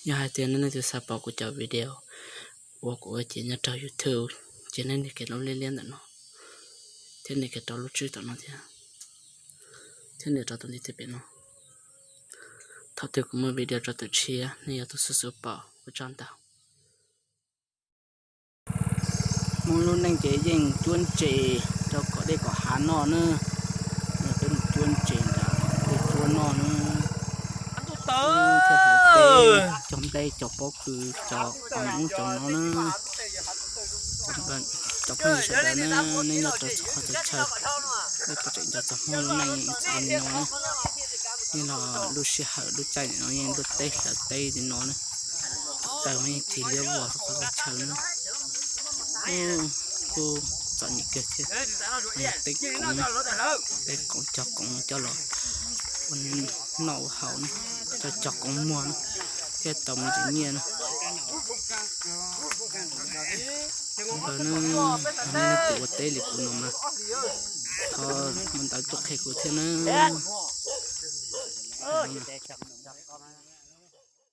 Yog hais tias nej leej twg xav pom kuv cov video uas kuv ua ces nyob rau YouTube, ces nej nias kiag lub liab liab ntawm no, thiab nias kiag rau lub tswb tom no thiab, thiab nias rau tus ntiv tes pem no. Thaum twg kuv muaj video rau tus tshiab, nej yuav tau xub xub pom. Ua tsaug ntau. Hmoob lub neej ces yeej cuab ntses rau kom dej kom hav noj na. Peb mus cuab ntses nram tej tsuab noj na. Thiab hlawv teb, cog nplej, cog pob kws, cog ub cog no na. Cov phooj ywg sawv daws na, nej nyob rau txhua qhov txhia chaw, nej puas tseem nco txog Hmoob lub neej txom nyem no na? Nej los lub sij hawm lub caij no yeej ntuj teb hlawv teb li no na. Taws mas yeej tig liab vog txhua qhov txhia chaw na. Kuj txom nyem kawg thiab. Yog teb qoov, teb qoov, cog qoov coj los ua noj ua haus na, coj cog qoov muag na, thiaj tau me ntsis nyiaj na. Ntawd na, nej leej twg ua teb li kuv no mas thov mus ntawd tuaj qhia kuv thiab na.